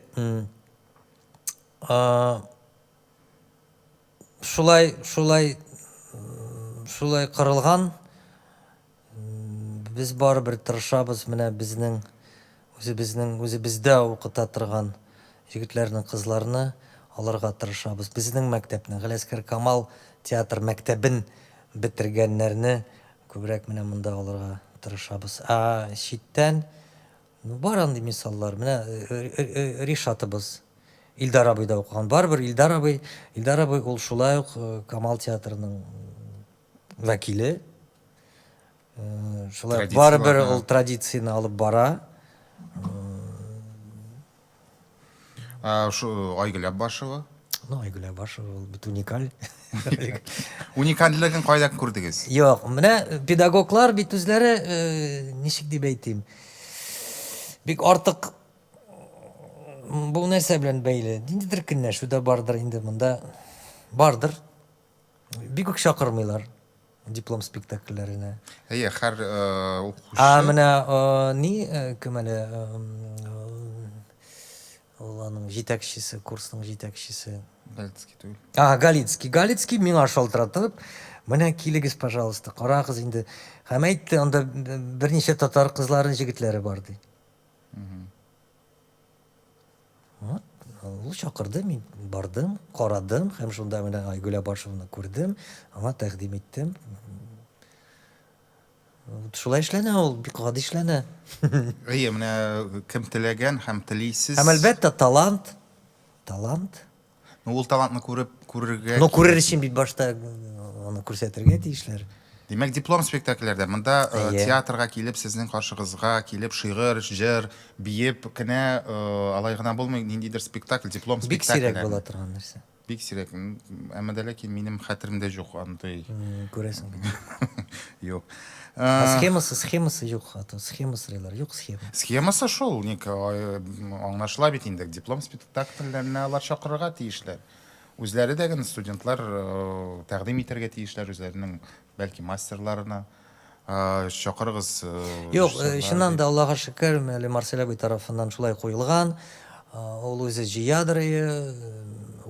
Шулай, шулай, шулай корылган. Без барыбер тырышабыз, менә безнең үзебезнең үзебездә укыта торган егетләрне, кызларны алырга тырышабыз. Безнең мәктәпне, Галиәсгар Камал театр мәктәбен бетергәннәрне күбрәк менә монда алырга тырышабыз. Ә читтән, ну, бар андый мисаллар. Менә Ришатыбыз Илдар абый да укыган. Барыбер Илдар абый, Илдар абый ул шулай ук Камал театрының вәкиле. Шулай ук барыбер ул традицияне алып бара. Шу Айгөл Аббашева. Ну, Айгөл Аббашева ул бит уникаль. Уникальлеген кайда күрдегез? Юк, менә педагоглар бит үзләре, ничек дип әйтим, бик артык бу нәрсә белән бәйле? Ниндидер көнләшү дә бардыр инде монда. Бардыр. Бик үк чакырмыйлар диплом спектакльләренә. Әйе, һәр укучы. Ә менә ни кем әле Ул аның җитәкчесе, курсның җитәкчесе. Галицкий түгел. А, Галицкий. Галицкий миңа шалтыратып, менә килегез, пожалуйста, карагыз инде. Һәм әйтте, анда берничә татар кызлары, җегетләре бар, ди. Вот, ул чакырды, мин бардым, карадым һәм шунда менә Айгөл Абашеваны күрдем, аңа тәкъдим иттем. Вот шулай эшләнә ул, бик гади эшләнә. Әйе, менә кем теләгән һәм телисез. Һәм әлбәттә талант, талант. Ну, ул талантны күреп, күрергә. Ну, күрер өчен бит башта аны күрсәтергә тиешләр. Димәк, диплом спектакльләрдә монда э, театрга килеп, сезнең каршыгызга килеп, шигырь, җыр, биеп кенә э, алай гына булмый, ниндидер спектакль, диплом Бик сирәк була торган нәрсә. Бик сирәк. Әмма дә ләкин минем хәтеремдә юк андый. Күрәсең бит. Юк. Ә схемасы, схемасы юк, а то схема сорыйлар. Юк схема. Схемасы шул, ник аңлашыла бит инде. Диплом спектакльләренә алар чакырырга тиешләр. Үзләре дә генә студентлар тәкъдим итәргә тиешләр үзләренең бәлки мастерларына. Чакырыгыз. Юк, чыннан да, Аллага шөкер, әле Марсель абый тарафыннан шулай куелган. Ул үзе җыядыр,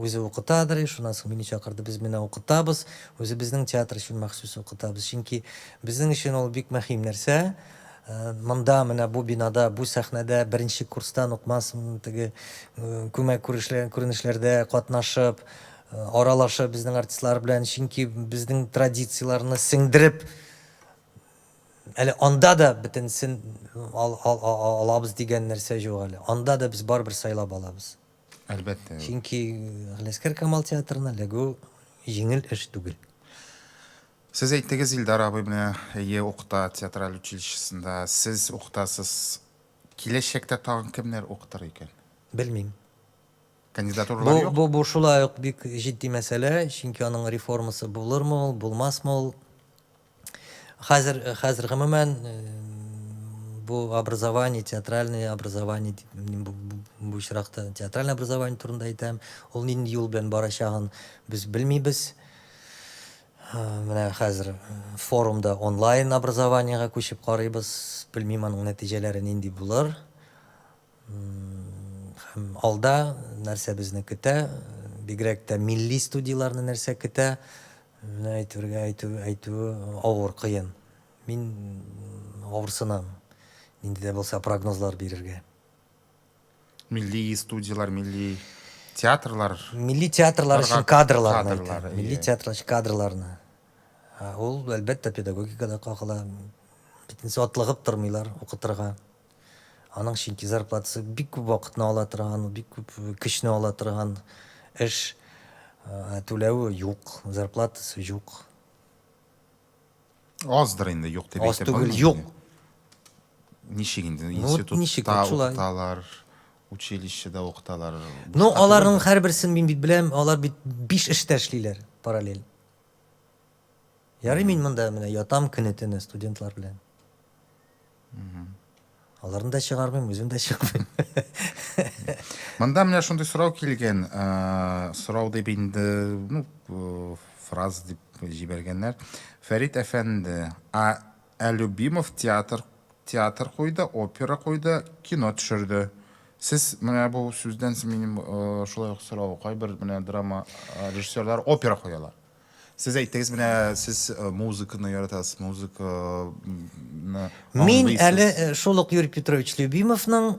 үзе укытадыр, шуннан соң мине чакырды, без менә укытабыз, үзебезнең театр өчен махсус укытабыз. Чөнки безнең өчен ул бик мөһим нәрсә. Монда менә бу бинада, бу сәхнәдә беренче курстан ук теге күмәк күренешләрдә катнашып, аралашып безнең артистлар белән, чөнки безнең традицияләрне сеңдереп, әле анда да бөтенесен ал, ал, ал, алабыз дигән нәрсә юк әле. Анда да без барыбер сайлап алабыз. Әлбәттә. Чөнки Галиәсгар Камал театрына эләгү җиңел эш түгел. Сез әйттегез, Илдар абый менә әйе укыта театраль училищесында, сез укытасыз. Киләчәктә тагын кемнәр укытыр икән? Белмим. Кандидатуралар Бу, юк? бу, бу шулай ук бик җитди мәсьәлә, чөнки аның реформасы булырмы ул, булмасмы ул. Хәзер, хәзер гомумән бу образование, театральное образование дип, мин бу, бу, бу очракта театральное образование турында әйтәм, ул нинди юл белән барачагын без белмибез. Менә хәзер форумда онлайн образованиегә күчеп карыйбыз, белмим аның нәтиҗәләре нинди булыр. Һәм алда нәрсә безне көтә, бигрәк тә милли студияләрне нәрсә көтә, менә әйтергә әйтү, әйтүе авыр, кыен. Мин авырсынам нинди дә булса прогнозлар бирергә. Милли студияләр, милли театрлар. Милли театрлар өчен кадрларны әйтәм. Милли театрлар өчен кадрларны. Ул, әлбәттә, педагогикада кагыла. Бөтенесе атлыгып тормыйлар укытырга. Аның чөнки зарплатасы бик күп вакытны ала торган, бик күп көчне ала торган эш. Ә түләве юк, зарплатасы юк. Аздыр инде, юк дип Аз әйтеп түгел, булмый юк. инде. Ничек инде, Ну, вот ничек, институтта вот шулай. укыталар, училищеда укыталар. Ну, Бушка аларның түгелдер. һәрберсен мин бит беләм, алар бит биш эштә эшлиләр параллель. Ярый мин монда менә ятам көне-төне студентлар белән. Аларны да чыгармыйм, үзем дә чыкмыйм. Монда менә шундый сорау килгән. Э, сорау дип инде, ну, э, фраз дип җибәргәннәр. Фәрит әфәнде, а ә Любимов театр театр куйды, опера куйды, кино төшерде. Сез менә бу сүздән соң минем э, шулай ук сорау, кайбер менә драма режиссерлар опера куялар. Сез әйттегез, менә сез э, музыканы яратасыз, музыканы Мин аңлыйсыз. әле э, шул ук Юрий Петрович Любимовның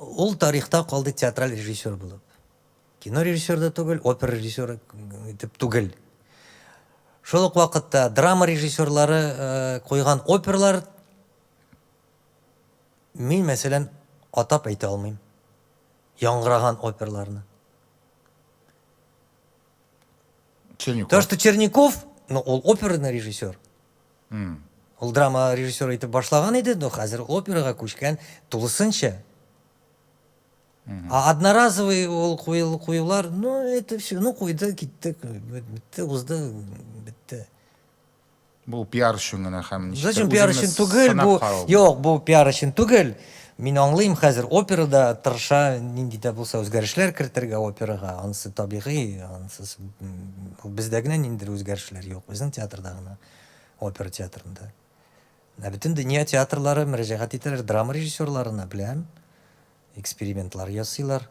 ул тарихта калды театраль режиссер булып. Кино режиссер да түгел, опера режиссеры итеп түгел. Шул ук вакытта драма режиссерлары э, куйган опералар мин, мәсәлән, атап әйтә алмыйм. Яңгыраган операларны. Черняков. То, что Черняков, ну, ул оперный режиссер. Ул драма режиссеры итеп башлаган иде, но хәзер операга күчкән тулысынча. А одноразовый ул куел, куюлар, ну, это все, ну, куйды, китте, бетте, узды, бетте. Бу пиар өчен генә һәм ничектер Зачем пиар үзеңне өчен түгел сынап бу? карау. Юк, бу пиар өчен түгел. Мин аңлыйм, хәзер операда тырыша нинди дә булса үзгәрешләр кертергә операга. Анысы табигый, анысы бездә генә ниндидер үзгәрешләр юк. Безнең театрда гына, опера театрында. Ә бөтен дөнья театрлары мөрәҗәгать итәләр драма режиссерларына, беләм. Экспериментлар ясыйлар.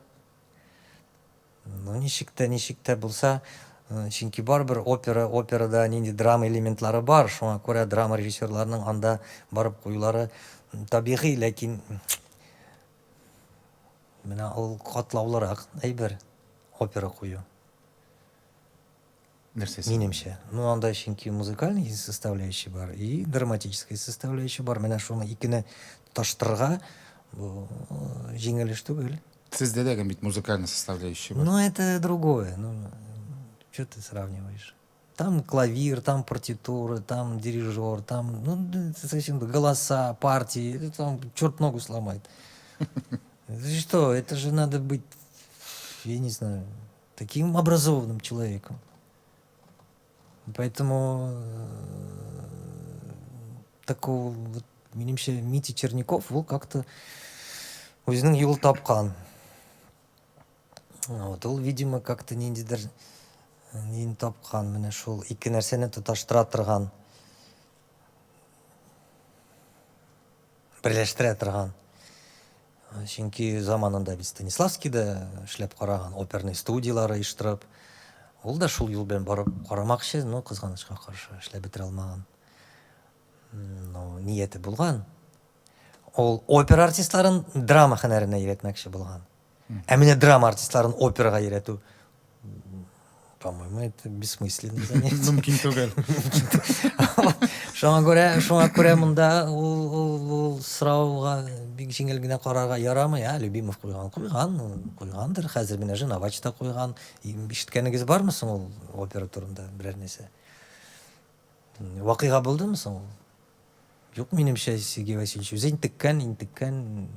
Ну, ничек тә, ничек тә булса, чөнки барыбер опера, операда нинди драма элементлары бар, шуңа күрә драма режиссерларының анда барып куюлары табигый, ләкин менә ул катлаулырак әйбер, опера кую. Нәрсәсе? Минемчә. Ну, анда чөнки музыкальный составляющий бар и драматическая составляющая бар. Менә шуны икене тоташтырырга бу җиңел эш түгел. Сездә дә бит музыкальная составляющая бар. Ну, это другое. Ну, что ты сравниваешь? Там клавир, там партитура, там дирижер, там, ну, совсем голоса, партии, там черт ногу сломает. Что, это же надо быть, я не знаю, таким образованным человеком. Поэтому такого вот, минемчә, Митя Черняков ул как-то үзенең юл тапкан. Вот, ул, видимо, как-то ниндидер нин тапкан, менә шул ике нәрсәне тоташтыра торган, берләштерә торган. Чөнки заманында бит Станиславский да эшләп караган, оперный студияләр оештырып. Ул да шул юл белән барып карамакчы, но кызганычка каршы эшләп бетерә алмаган. Но нияте булган. Ул опера артистларын драма һөнәренә өйрәтмәкче булган. Ә менә драма артистларын операга өйрәтү, по-моему, это бессмысленное занятие. Мөмкин түгел. Шуңа күрә, шуңа күрә монда ул, ул, ул сорауга бик җиңел генә карарга ярамый. Ә, Любимов куйган, куйган, куйгандыр. Хәзер менә Женовач та куйган. Ишеткәнегез бармы соң ул опера турында берәр нәрсә? Вакыйга булдымы соң ул? Юк, минемчә, Сергей Васильевич үзе интеккән, интеккән.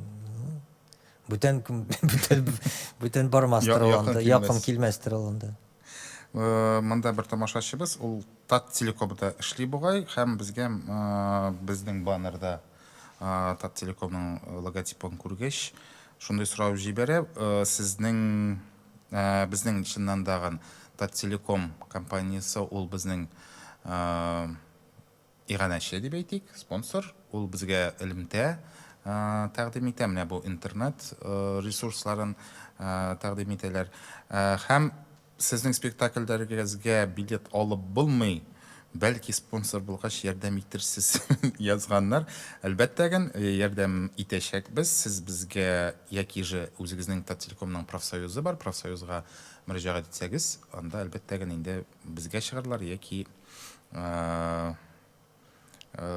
Бүтән бүтән бүтән бармастыр ул анда, якын килмәстер ул анда. Э, монда бер тамашачыбыз, ул Таттелекомда эшли бугай һәм безгә э, безнең баннерда э, Таттелекомның логотипын күргәч, шундый сорау җибәрә. Сезнең безнең чыннан дагын Таттелеком компаниясе ул безнең Иганәче дип әйтик, спонсор, ул безгә элемтә тәкъдим итә, менә бу интернет ресурсларын тәкъдим итәләр. Һәм сезнең спектакльләрегезгә билет алып булмый, бәлки спонсор булгач ярдәм итерсез язганнар. Әлбәттә ген, ярдәм итәчәкбез. Сез безгә яки же үзегезнең Таттелекомның профсоюзы бар, профсоюзга мөрәҗәгать итсәгез, анда әлбәттә ген инде безгә чыгарлар яки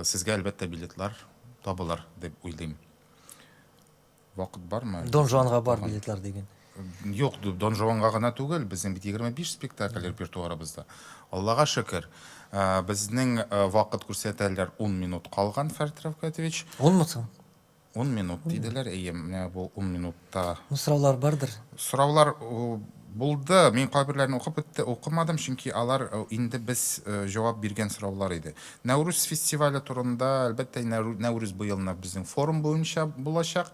Сезгә, әлбәттә, билетлар табылыр дип уйлыйм. Вакыт бармы? Дон Жуанга бар билетлар диген. Юк, Дон Жуанга гына түгел, безнең бит 25 спектакль репертуарыбызда. Аллага шөкер. Безнең вакыт күрсәтәләр 10 минут калган, Фәрит Рәфкатович. 10 мы соң? Ун минут диделәр, әйе, менә бу ун минутта. Ну, сораулар бардыр. Сораулар булды. Мин кайберләрен укып бетте, укымадым, чөнки алар инде без җавап биргән сораулар иде. Нәүрүз фестивале турында, әлбәттә, Нәүрүз быелны безнең форум буенча булачак.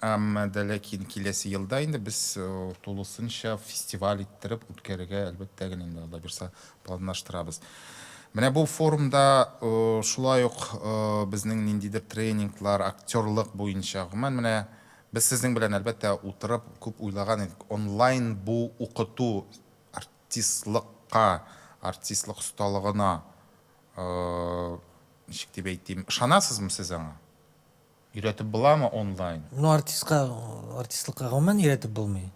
Әмма дә ләкин киләсе елда инде без тулысынча фестиваль иттереп үткәрергә, әлбәттә генә инде, Алла бирса, планлаштырабыз. Менә бу форумда шулай ук безнең ниндидер тренинглар, актерлык буенча, гомумән, менә без сезнең белән, әлбәттә, утырып күп уйлаган идек. Онлайн бу укыту артистлыкка, артистлык осталыгына, ничек дип әйтим, ышанасызмы сез аңа? Өйрәтеп буламы онлайн? Ну, артистка, артистлыкка гомумән өйрәтеп булмый.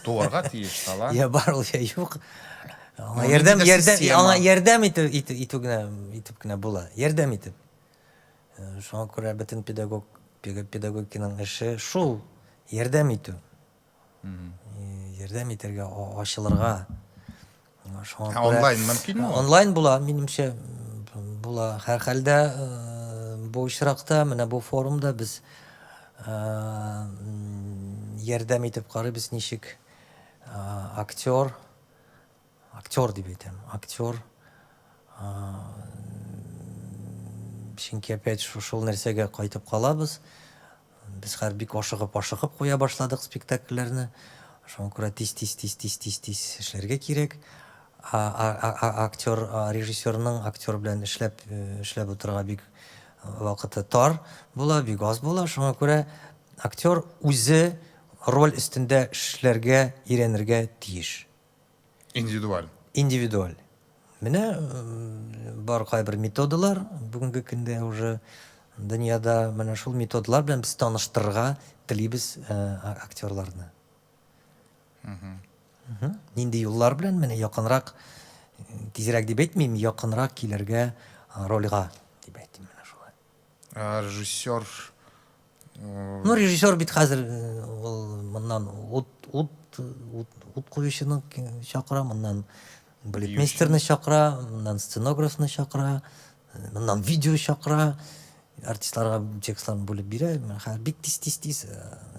Туарга тиеш талант. Я бар ул, я юк. Аңа ярдәм, ярдәм, аңа ярдәм итү, итү, итү генә, итеп кенә була. Ярдәм итеп. Э, шуңа күрә бөтен педагог, педагогиканың эше шул, ярдәм итү. Ярдәм итәргә, ачылырга. Шуңа күрә онлайн мөмкинме? Онлайн була, минемчә, була. Һәрхәлдә бу очракта, менә бу форумда без ярдәм итеп карыйбыз, ничек актер, актер дип әйтәм, актер, чөнки опять шул нәрсәгә кайтып калабыз. Без хәзер бик ашыгып-ашыгып куя башладык спектакльләрне. Шуңа күрә тиз-тиз-тиз-тиз-тиз-тиз эшләргә кирәк. Актер, режиссерның актер белән эшләп, эшләп утырырга бик вакыты тар була, бик аз була. Шуңа күрә актер үзе роль өстендә эшләргә, өйрәнергә тиеш. Индивидуаль. Индивидуаль. Менә бар кайбер методалар бүгенге көндә уже дөньяда менә шул методлар белән без таныштырырга телибез актерларны. Нинди юллар белән менә якынрак, тизрәк дип әйтмим, якынрак килергә рольгә дип әйтим менә шулай. Режиссер Ну, режиссер бит хәзер ул моннан ут ут ут, ут куючыны чакыра, моннан балетмейстерны чакыра, моннан сценографны чакыра, моннан видео чакыра, артистларга текстларын бүлеп бирә. Хәзер бик тиз тиз тиз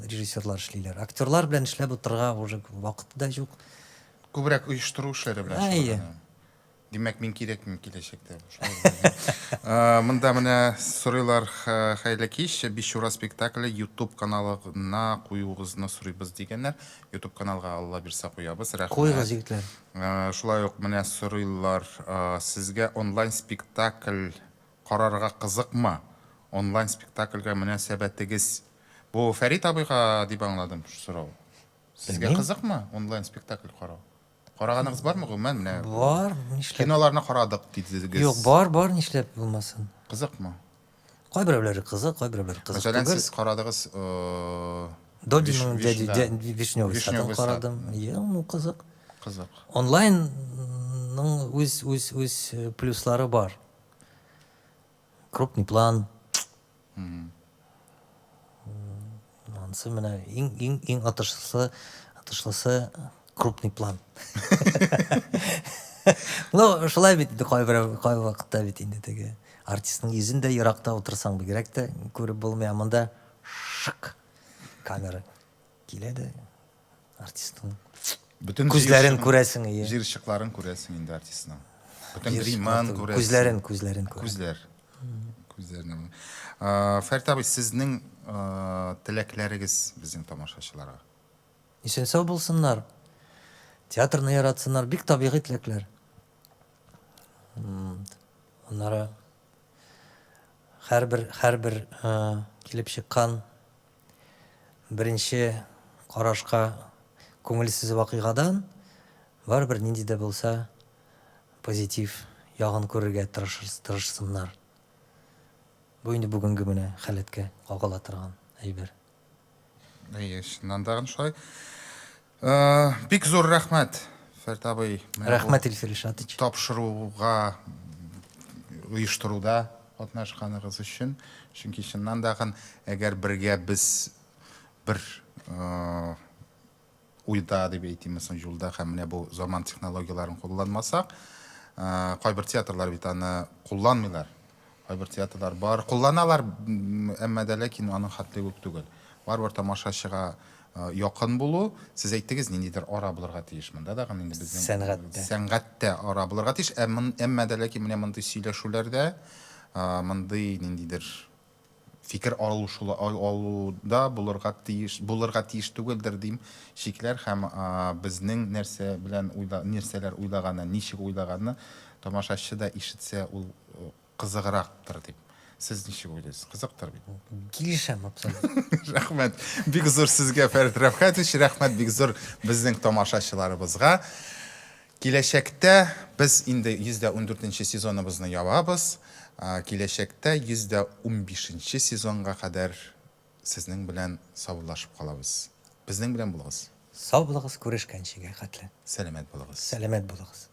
режиссерлар эшлиләр. Актерлар белән эшләп утырырга уже вакыты да юк. Күбрәк оештыру эшләре белән шөгыльләнә. Димәк, мин кирәкмен киләчәктә. Монда менә сорыйлар, хәерле кич, Бичура спектакле YouTube каналына куюыгызны сорыйбыз дигәннәр. YouTube каналга Алла бирсә куябыз. Рәхмәт. Куегыз, егетләр. Шулай ук менә сорыйлар, сезгә онлайн спектакль карарга кызыкмы? Онлайн спектакльгә мөнәсәбәтегез? Бу Фәрит абыйга дип аңладым сорау. Сезгә кызыкмы онлайн спектакль карау? Караганыгыз бармы гомумән менә? Бар, нишләп? Киноларны карадык дидегез. Юк, бар, бар, нишләп булмасын. Кызыкмы? Кайберәүләре кызык, кайберәүләре кызык Мәсәлән, сез карадыгыз Додиның дяди Вишневый садын карадым. Е, ну кызык. Кызык. Онлайнның үз үз үз плюслары бар. Крупный план. Анысы менә иң иң иң отышлысы, отышлысы крупный план. Ну, шулай бит инде кайбер кай вакытта бит инде теге артистның йөзен дә еракта утырсаң бигрәк тә күреп булмый, ә монда шык камера килә дә артистның Бөтен күзләрен күрәсең, ие. Җыерчыкларын күрәсең инде артистның. Бөтен гримын күрәсең. Күзләрен, күзләрен күрәсең. Күзләр. Күзләрне. Фәрит абый, сезнең теләкләрегез безнең тамашачыларга? Исән-сау булсыннар. Театрны яратсыннар. Бик табигый теләкләр. Аннары һәрбер һәрбер килеп чыккан Беренче карашка күңелсез вакыйгадан барыбер нинди дә булса позитив ягын күрергә тырышсыннар. Бу инде бүгенге менә халәткә кагыла торган әйбер. Әйе, чыннан да шулай. Бик зур рәхмәт, Фәрит абый. Рәхмәт, Илфир Илшатович. Тапшыруга оештыруда катнашканыгыз өчен. Чөнки чыннан да, әгәр бергә без бер уйда дип әйтимме соң, юлда һәм менә бу заман технологияләрен кулланмасак, кайбер театрлар бит аны кулланмыйлар. Кайбер театрлар бар, кулланалар, әмма дә ләкин аның хәтле үк түгел. Барыбер тамашачыга якын булу, сез әйттегез, ниндидер ара булырга тиеш. Монда да инде безнең сәнгатьтә сәнгатьтә ара булырга тиеш. Әмма дә ләкин менә мондый сөйләшүләрдә, мондый ниндидер фикер алышулар алуда булырга тиеш, булырга тиеш түгелдер дим, шикләр һәм безнең нәрсә белән уйла, нәрсәләр уйлаганы, ничек уйлаганны тамашачы да ишетсә, ул кызыграктыр дип. Сез ничек уйлыйсыз? Кызыктыр бит? Килешәм абсолютно. Рәхмәт. Бик зур сезгә, Фәрит Рәфкатович, рәхмәт бик зур безнең тамашачыларыбызга. Киләчәктә без инде 114 нче сезоныбызны ябабыз. Киләчәктә 115 нче сезонга кадәр сезнең белән саубуллашып калабыз. Безнең белән булыгыз. Сау булыгыз, күрешкәнчегә хәтле. Сәламәт булыгыз. Сәламәт булыгыз.